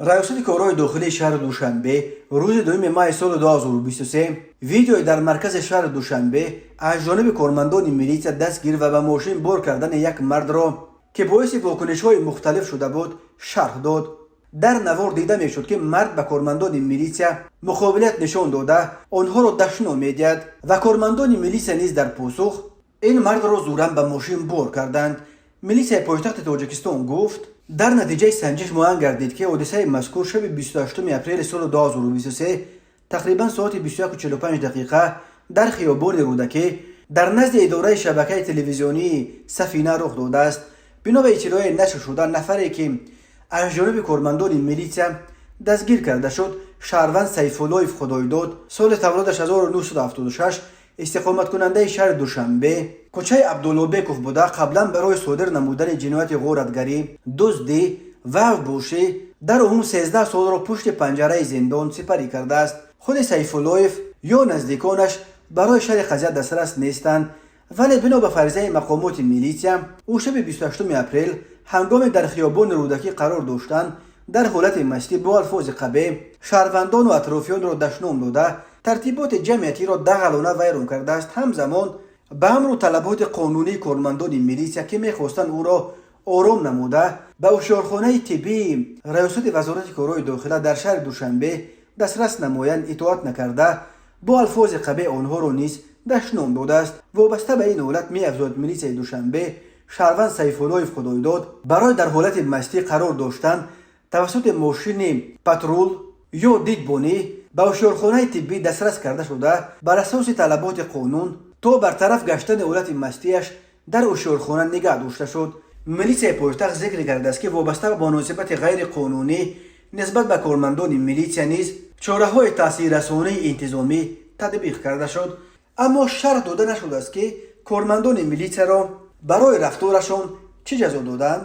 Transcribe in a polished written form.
Раёсати корҳои дохилии шаҳри Душанбе рӯзи 2 майи соли 2023 видеои дар маркази шаҳри Душанбе аз ҷониби кормандони милитсия дастгир ва ба мошин бор кардани як мардро, ки боиси вокунишҳои мухталиф шуда буд, шарҳ дод. Дар навор дида мешуд, ки мард ба кормандони милитсия муқобилият нишон дода, онҳоро дашном медиҳад ва кормандони милитсия низ дар посух ин мардро зӯран ба мошин бор карданд. Милитсияи пойтахти Тоҷикистон гуфт, дар натиҷаи санҷиш муайян гардид, ки ҳодисаи мазкур шаби 28 апрели соли 2023 тақрибан соати 21:45 дақиқа дар хиёбони Рӯдакӣ дар назди идораи шабакаи телевизионии «Сафина» рух додааст. Бино ба иттилои нашр шуда, нафаре, ки аз ҷониби кормандони милитсия дастгир карда шуд, шаҳрванд Сайфуллоев Худойдод, соли таваллудаш 1976, истиқоматкунандаи шаҳри Душанбе, кӯчаи Абдуллобеков буда, қаблан барои содир намудани ҷинояти ғоратгарӣ, дуздӣ ва авбошӣ дар умум 13 солро пушти панҷараи зиндон сипарӣ кардааст. Худи Сайфуллоев ё наздиконаш барои шарҳи қазия дастрас нестанд, вале бино ба фарзияи мақомоти милитсия, ӯ шаби 28 апрел ҳангоме дар хиёбони Рӯдакӣ қарор доштан, дар ҳолати мастӣ бо алфози қабеҳ шаҳрвандону атрофиёнро дашном дода, тартиботи ҷамъиятиро дағалона вайрон кардааст. Ҳамзамон ба амру талаботи қонунии кормандони милитсия, ки мехостанд ӯро ором намуда ба ҳушёрхонаи тиббии раёсати Вазорати корҳои дохила дар шаҳри Душанбе дастрас намоянд, итоат накарда, бо алфози қабеҳ онҳоро низ дашном додааст. Вобаста ба ин ҳолат, меафзояд милитсияи Душанбе, шаҳрванд Сайфуллоев Худойдод барои дар ҳолати мастӣ қарор доштан тавассути мошини патрул ё дидбонӣ ба ҳушёрхонаи тиббӣ дастрас карда шуда, бар асоси талаботи қонун то бартараф гаштани ҳолати мастиаш дар ҳушёрхона нигаҳ дошта шуд. Милитсияи пойтахт зикр кардааст, ки вобаста ба муносибати ғайриқонунӣ нисбат ба кормандони милитсия низ чораҳои таъсиррасонии интизомӣ татбиқ карда шуд, аммо шарҳ дода нашудааст, ки кормандони милитсияро барои рафторашон чӣ ҷазо доданд.